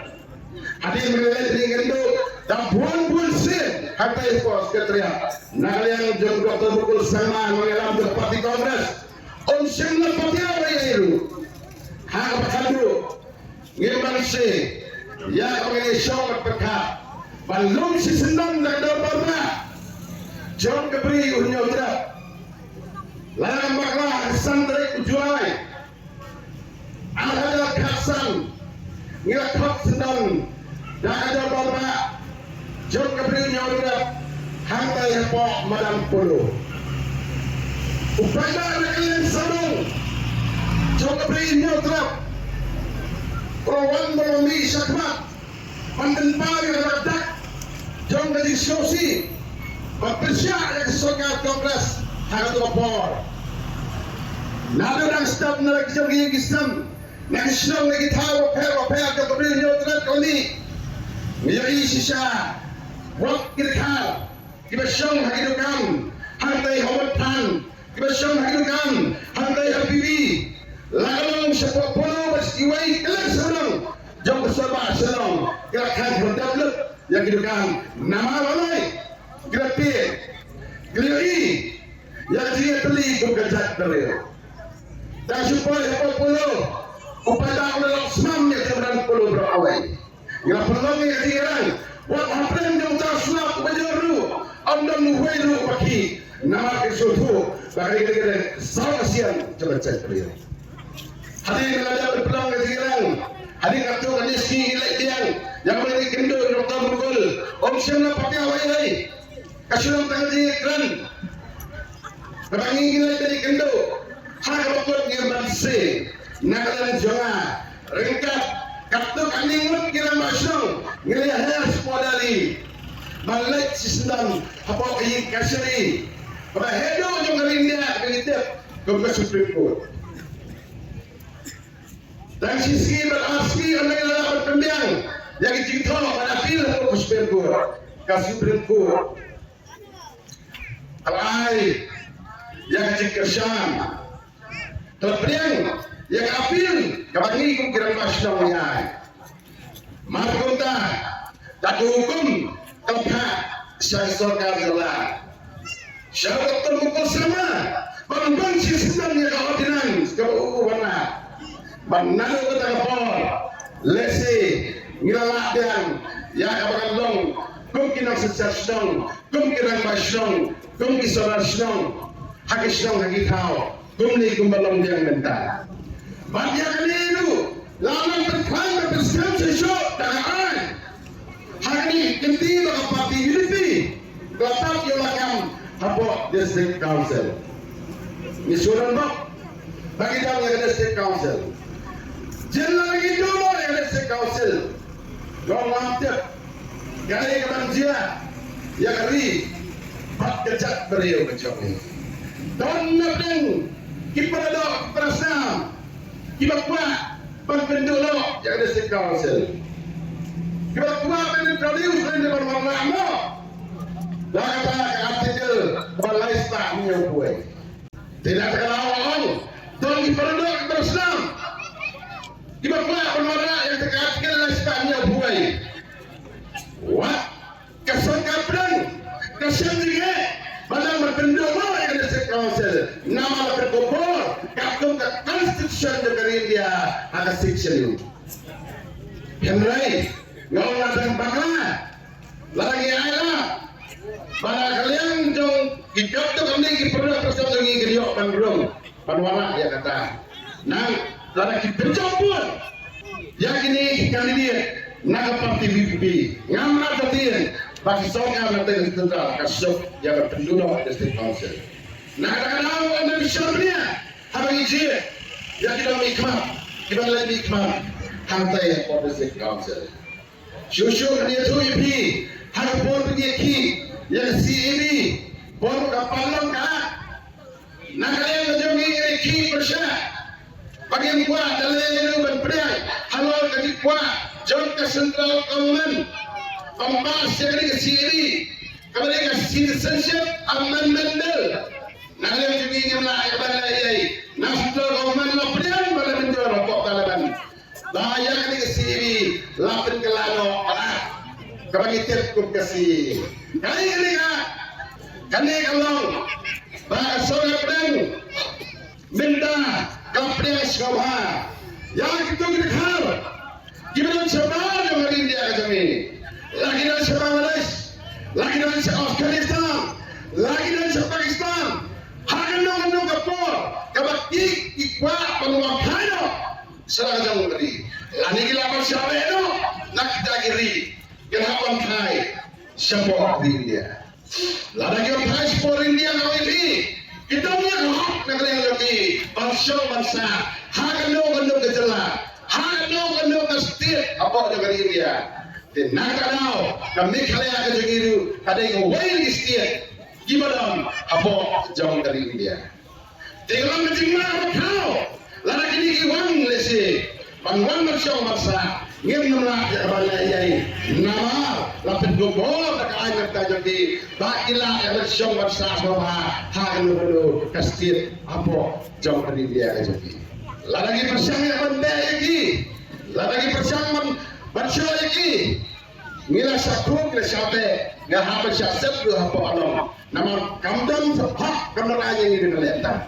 Hadien ba ngi leit ri ngi kynduh da bun bun sien hangtai hapoh Secretariat na ka liang jong Doctor Mukul Sangma, nongïalam jong ka party Congress. Um shym la patiaw ïa ngi ruh. Ha kaba khatduh ngim banse ïa kaba ngi shong bad pyrkhat ban lum shisyndon da ka dorbar bah jong ka Bri u Hynñiewtrep. La ka bakla ha ka san tarik u July ar hajar khatsan ngi la khot syndon da ka dorbar bah jong ka Bri u Hynñiewtrep hangtai hapoh madan Polo. U paidbah na ka liang sawdong jong ka Bri u Hynñiewtrep u la wan bad u la mih shakhmat ban pynpaw ïa ka dak jong ka jingsngewsih ban pyrshah ïa ka sorkar Congress ha kato ka por. Naduh dang step na la ki jong ki ïing ki sem na ki shnong na ki thaw bapher bapher jong ka Bri u Hynñiewtrep kane, ngi ïohi shisha wat ki dkhar kiba shong ha ki dukan hangtai ha Wat Phan, kiba shong ha ki dukan hangtai ha P V, la ka long shapoh Polo bad kiwei ki leng sawdong jong ka sor bah Shillong, ki la khang ban dep lut ïa ki dukan. Namar balei? Ki la tip, ki la ïohi ïa ka jingïatylli kum ka jaitbynriew. Tang shu poi hapoh Polo, u paidbah u la lok smam ïa ka madan Polo baroh kawei. Ngi la pynlong ïa ka jingïalang wat hapdeng jong uta u sla uba jor ruh ym don uwei ruh uba khih, namar ki sngewthuh ba ka dei ka dei ka dei saw ka sian jong ka jaitbynriew. Hadien ba la dep pynlong ïa ka jingïalang, hadien katto katne sngi ngi leit biang ïa kaba ngi kynduh ïa u Doctor Mukul, um shym la patiaw ei ei. Ka shu long tang ka jingkren. Kaba ngi ngi leit ban ïakynduh ha kaba kut ngim banse na ka liang jong nga. Ryngkat katto katne ngut ki rangbah shnong ngi la ïaher shapoh Delhi ban leit shisyndon hapoh ka ïing kashari kaba heh duh jong ka ri India kaba ngi tip kum ka Supreme Court. Tang shi sngi bad ar sngi ynda ngi la lah ban pynbiang ïa ki jingthoh ban appeal hapoh ka Supreme Court, ka Supreme Court ka la ai ïa ka jingkyrshan, ka la pdiang ïa ka appeal kaba ngi kum ki rangbah shnong ngi ai. Mar kumta, da ka hukum ka la phah sha ka sorkar jylla, sha u Doctor Mukul Sangma, ban ban shisyndon ïa ka ordinance kaba u u wanrah. Bad naduh kata ka por lehse ngi la lah biang ïa kaba kan long kum ki nongsynshar shnong, kum ki rangbah shnong, kum ki sordar shnong ha ki shnong ha ki thaw, kumne kumba long biang mynta. Bad ïa kane ruh la nang pynkhlan ban pynskhem shuh shuh da ka aiñ. Ha kane ka kynti ba ka party U D P ka la tap ïa u lakam hapoh District Council. Ngi shu don bok ba ngi don ïa ka District Council. Jin la ngi don ïa ka District Council. Long lam tip ka dei ka ban jia ïa ka ri bad ka jaitbynriew ka jong ngi. Don na pdeng ki para doh ki para snam kiba kwah ban pynduh noh ïa ka District Council, kiba kwah ban introduce lane ban wanrah noh da kata ka article ba lai spah hynñiewphew wei. Te na kata ka daw nga ong, don ki para doh ki para snam kiba kwah ban wanrah ïa kata ka article lai spah hynñiewphew wei. Wat ka sorkar pdeng ka shem jingeh ba dang ban pynduh noh ïa ka District Council, namar la pynkup bor katkum ka Constitution. Constitution jong ka ri India ha ka Sixth Schedule. Hynrei nga ong la dang bakla, la dang ïa ai la ba na ka liang jong ki jop to kane ki product person jong ngi ki ïoh ban rung ban wanrah ïa kata. Nang lada ki pynjop bun ïa kine ki candidate na ka party V P P, ngam rat da tien ba ki sorkar na teng central ka suk ïa ban pynduh district council. Na kata ka daw ynda ki shah bniah haba ngi jied ïa ki nongmihkhmat kiban leit mihkhmat hangtai hapoh district council. Shuh shuh ngan ïathuh ïa phi ha ka por ba ngi ïakhih ïa ka C A B, por ba ka parliament ka na ka liang ka jong ngi ngi ïakhih pyrshah ba ngim kwah da lei ruh ban pdiang halor ka jingkwah jong ka central government ban pass ïa kane ka C A B, kaba dei ka Citizenship Amendment Bill. Na ka liang jong ngi ngim lah ïa ban leh ei ei. Na central government la pdiang ba la mynjur hapoh parliament ba ïa kane ka C A B la pynkylla noh, ah, kaba ngi tip kum ka C A A. Kane ka, kane ka long ba ka sorkar pdeng mynta ka pdeng sngewbha ïa kito ki dkhar kiba don shabar jong ka ri India ka jong ngi. La ki don sha Bangladesh, la ki don sha Afghanistan, la ki don sha Pakistan. Ha kano kano ka por kaba ki, ki kwah ban wan phai noh sha la ka jong ka ri, lane ki lah ban shah beh noh na kita ki ri, ki lah ban phai shapoh ri India. Lada ki wan phai shapoh ri India, nga ong ïa phi, ki don ïa ka hok na ka liang jong ki ban shong ban sah ha kano kano ka jylla, ha kano kano ka state hapoh jong ka ri India. Te na kata ka daw ka Meghalaya ka jong ngi ruh ka dei kawei na ki state kiba don hapoh jong ka ri India. Te ka long ka jingma kaba khraw lada kine ki wan lehse ban wan ban shong ban sah, ngim nym lah ïa ka ban leh ei ei. Namar la pynkup bor da ka aiñ mynta jong ki ba ki lah ïa ban shong ban sah sngewbha ha kano kano ka state hapoh jong ka ri India ka jong ki. Lada ki pyrshang ïa ban beh ïa ki, lada ki pyrshang ban, ban shu ïa ki, ngi la shah khum, ngi la shah teh, nga hap ban shah sep ruh hapoh along. Namar kam don sa phah, kam don ai ïa ngi ban leh tang.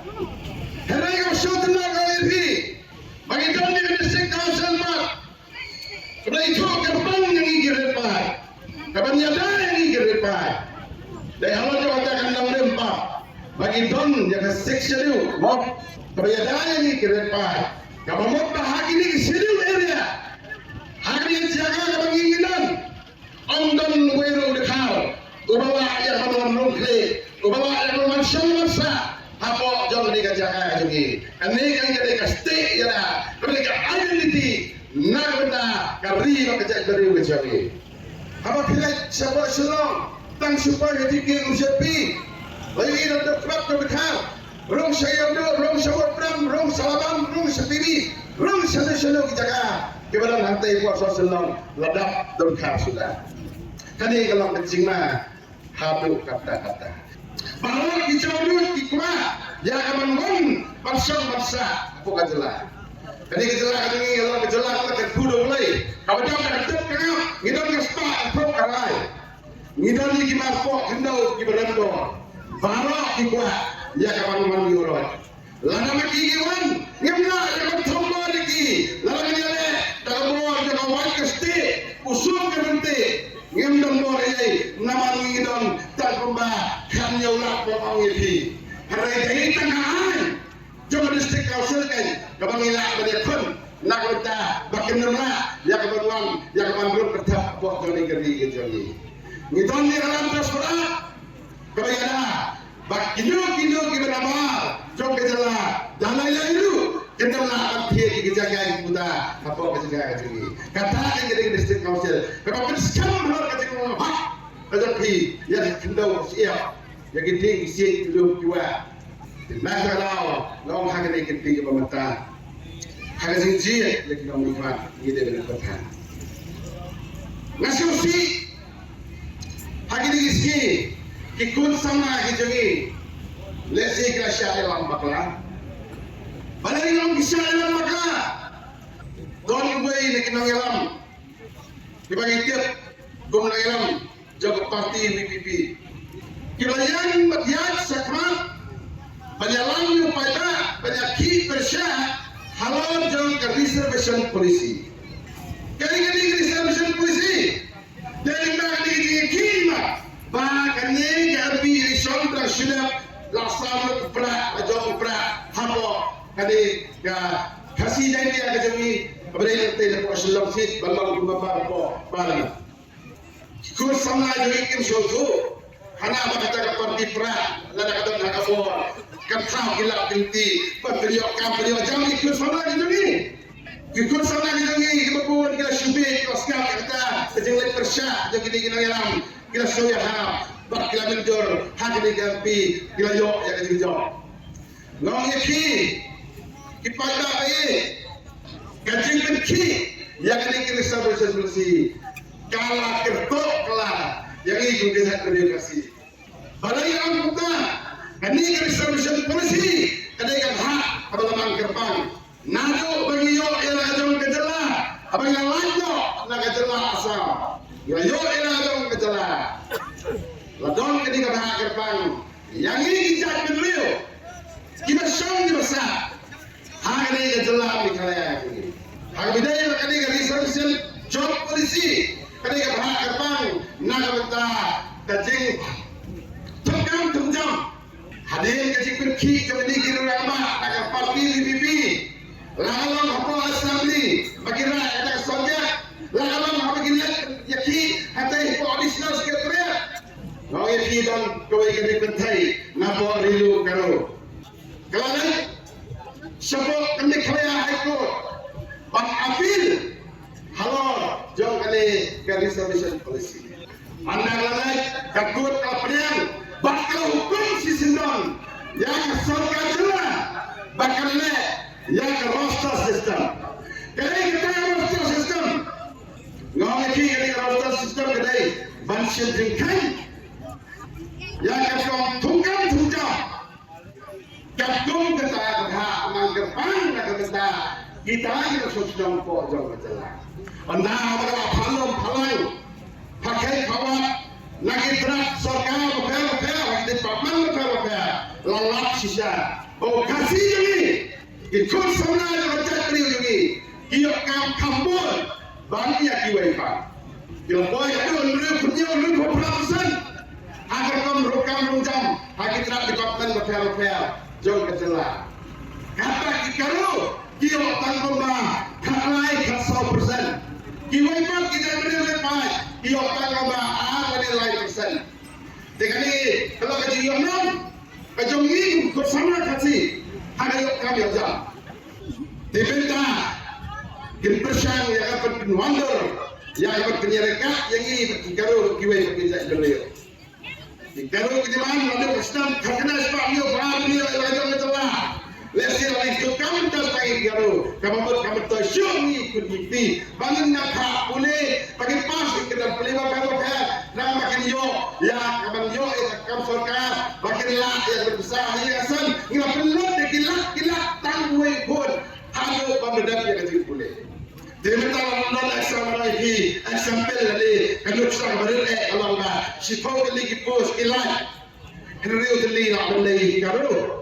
Hynrei nga shu tynnoh ïa phi ba ngi don ïa ka District Council mat. Kaba ïathuh kyrpang ïa ngi ki riewpaid, kaban ïada ïa ngi ki riewpaid. Dei halor jong kata ka nongrim ba ba ngi don ïa ka Sixth Schedule, mo, kaba ïada ïa ngi ki riewpaid. Kaba mut ba ha kine ki schedule area, ha kine ki jaka kaba ngi ngi don, ym don uwei ruh u dkhar uba lah ïa ka ban wan rung khlieh, uba lah ïa ka ban wan shong wan sah hapoh jong kane ka jaka ka jong ngi. Kane ka dei ka stieh ïada, ka dei ka identity na ka bynta ka ri bad ka jaitbynriew ka jong ngi. Haba phi leit shapoh Shillong, tang shu poi ha jingkieng u J P, la ïohi da u dkhar, rung sha Ïewduh, rung sha Mawprem, rung sha Laban, rung sha Tibi, rung shano shano ki jaka kiba don hangtei hapoh Shillong, la dap dkhar suda. Kane ka long ka jingma haduh katta katta. Baroh ki jingmut ki kwah ïa ka ban wan ban shong ban sah hapoh ka jylla. Kane ka jylla ka jong ngi ka long ka jylla kaba kyrkhu da U Blei, kaba don ka dep ka ngap, ngi don ka spah ka pop ka rai. Ngi don ïa ki marpoh khyndew kiba don bor. Baroh ki kwah ïa ka ban wan ïuh roit. Lada ma ki ki wan, ngim lah ïa ban thombor ïa ki. Lada ngin ïaleh da ka bor jong ka wait ka stieh, u sum ka ryntih, ngim don bor ei ei, namar ngi don tang kumba khathynñiew lak, ba ong ïa phi. Hynrei dei tang ka aiñ jong ka District Council keiñ kaba ngi lah ban ïakhun, na ka bynta ba kin ym lah ïa ka ban wan, ïa ka ban rung kyrthep hapoh jong ka ri ka jong ngi. Ngi don ïa ka Land Trust Board kaba ïada ba kino kino kiba nabar jong ka jylla, da lei lei ruh kin ym lah ban thied ïa ka jaka ki puta hapoh ka jaka ka jong ngi. Kata ka dei ka District Council kaba pynskhem halor ka jinglong hok ka jong phi ïa ka khyndew ka shyiap, ïa ki dieng ki siej ki lum ki wah. Te na kata ka daw nga ong ha kane ka kynti kaba mynta, ha ka jingjied ïa ki nongmihkhmat, ngi dei ban pyrkhat. Nga sngewsih ha kine ki sngi ki khun samla ki jong ngi lehse ki la shah ïalam bakla. Balei nga ong ki shah ïalam bakla? Don uwei na ki nongïalam kiba ngi tip kum nongïalam jong ka party V P P, kiba ïeng bad ïaid shakhmat ban ïalam ïa u paidbah, ban ïakhih pyrshah Halor jong ka reservation policy. Kane ka dei ka reservation policy. Dei na kane ka dei ka jingïakhih ma ba kane ka MP election ba dang shu dep la sam lut prah, la jong prah hapoh kane ka Khasi Jaintia ka jong ngi, ba dei na ka dei na ka Shillong seat ba long kumba ba hapoh Parliament. Ki khun samla jong ngi kim sngewthuh. Hana ba kata ka party prah, lada ka don ha ka bor, ka thaw ki lap ki lynti, ban pynïoh kam pynïoh jam ki khun samla ki jong ngi. Ki khun samla ki jong ngi kiba bun ki la shu bieit, ki la sngap ïa kata ka jingleit pyrshah jong kine ki nongïalam, ki la sngewïahap bad ki la mynjur ha kine ki MP, ki la ïoh ïa ka jingjop. Nga ong ïa phi, ki paidbah, ka jingpynkhih ïa kane ka reservation policy ka la kyrpad ka la ïa ngi kum ka jaitbynriew Khasi. Balei nga ong kumta? Kane ka reservation policy ka dei ka bhah kaba la mang kyrpang. Naduh ba ngi ïoh ïa la ka jong ka jylla, haba ngi la lait noh na ka jylla Assam, ngi la ïoh ïa la ka jong ka jylla, la don kane ka bhah kyrpang ïa ngi ki jaitbynriew kiba shong kiba sah ha kane ka jylla Meghalaya. Ha kaba ïadei bad kane ka reservation jong policy, kane ka bhah kyrpang na ka bynta ka jingthung kam thung jam. Hadien ka jingpynkhih jong kine ki rangbah na ka party VPP, la ka long hapoh Assembly ba ki rah ïa ka subject, la ka long haba ki leit ïakhih hangtei hapoh Additional Secretariat. Nga ong ïa phi, don kawei ka jingpynthei na ka bor Ri Lum Garo. Ka la leit shapoh ka Meghalaya High Court ban appeal halor jong kane ka reservation policy. Hynda ka la leit, ka court ka la pdiang bad ka la hukum shisyndon ïa ka sorkar jylla ba kan leh ïa ka roster system. Ka dei kata ka roster system, nga ong ïa phi, ka dei ka roster system ka dei ban shim jingkheiñ ïa ka kam thung kam thung jam. Katkum kata ka bhah mang kyrpang na ka bynta kita ki nongshong shnong hapoh jong ka jylla. Hynda haba ka la phalom phalang, phakhei phawat na ki trak sorkar bapher bapher, na ki department bapher bapher, la lap shisha ba u Khasi jong ngi, ki khun samla jong ka jaitbynriew jong ngi, ki ïoh kam kham bun ban ïa kiwei pat. Ki la poi haduh hynriew phew hynñiew, hynriew phew phra percent ha ka rukom rukom rung jam ha ki trak department bapher bapher jong ka jylla. Kata ki Garo ki ïoh tang kumba khatlai khatsaw percent. Kiwei pat ki jaitbynriew leit paid ki ïoh tang kumba ar lane lai percent. Te kane ka long ka jingïohnong ka jong ngi kum ki khun samla Khasi ha ka ïoh kam ïoh jam. Te mynta ngin pyrshang ïa ka ban pynwandur, ïa ka ban pynïaryngkat ïa ngi bad ki Garo bad kiwei pat ki jaitbynriew. Ki Garo ki demand naduh ka snem khatkhyndai spah hynñiew phew ar hynñiew ïa la ka jong ka jylla. Lehse la dei sdang mynta sdang ïa ki Garo, kaba mut ka myntoi shuh ngi khun ngi kti ba ngin nang phah pule, ba ngin pass ïa ki kyrdan pule bapher bapher, nang ba kin ïoh ïa ka ban ïoh ïa ka kam sorkar, ba kin lah ïa ka pisa ha ïing ha sem. Ngi la pynlut ïa ki lak ki lak tang uwei u khun haduh ba ym dep ïa ka jingpule. Te mynta la don example ïa phi, example lane ka nuksa ba rit eh ka long ba shiphew tylli ki post ki lait, hynriew tylli lah ban leit ïa ki Garo,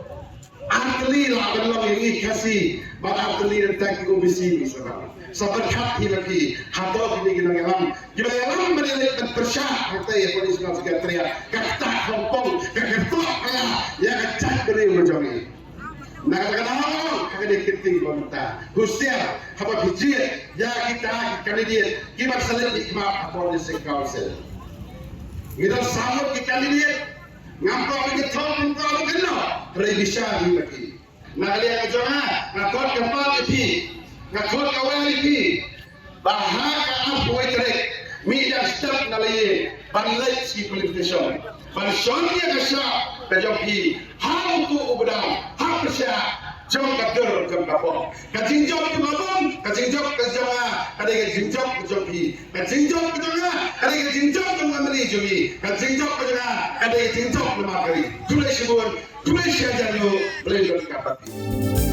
ar tylli lah ban long ïa ngi Khasi, bad ar tylli na bynta ki OBC. Ngi sa ban, sa pyrkhat hi ma phi, hato kine ki nongïalam kiba ïalam ban ïaleit ban pyrshah hangtei hapoh Additional Secretariat, ka ktah khongpong, ka kyrtong ka la ïa ka jaitbynriew ka jong ngi. Na kata ka daw, ha kane ka kynti ba mynta, husiar haba phi jied ïa kita ki candidate kiba sa leit mihkhmat hapoh District Council. Ngi don saw ngut ki candidate, ngam kwah ban ïathuh kumno kumno, hynrei bishar hi ma phi. Na ka liang ka jong nga, nga khot ka pat ïa phi, nga khot ka wer ïa phi, ba ha ka arphew wei tarik, mih da step na la ïing ban leit sha ki polling station, ban shon ïa ka shap ka jong phi ha utu u bdang, ha pyrshah jong ka dur jong ka bor. Ka jingjop jong ka bor, ka jingjop ka jong nga ka dei ka jingjop ka jong phi. Ka jingjop ka jong nga ka dei ka jingjop jong ka family jong ngi. Ka jingjop ka jong nga ka dei ka jingjop namar ka ri. Khublei shibun, khublei shihajar nguh, Blei un don kyrpad.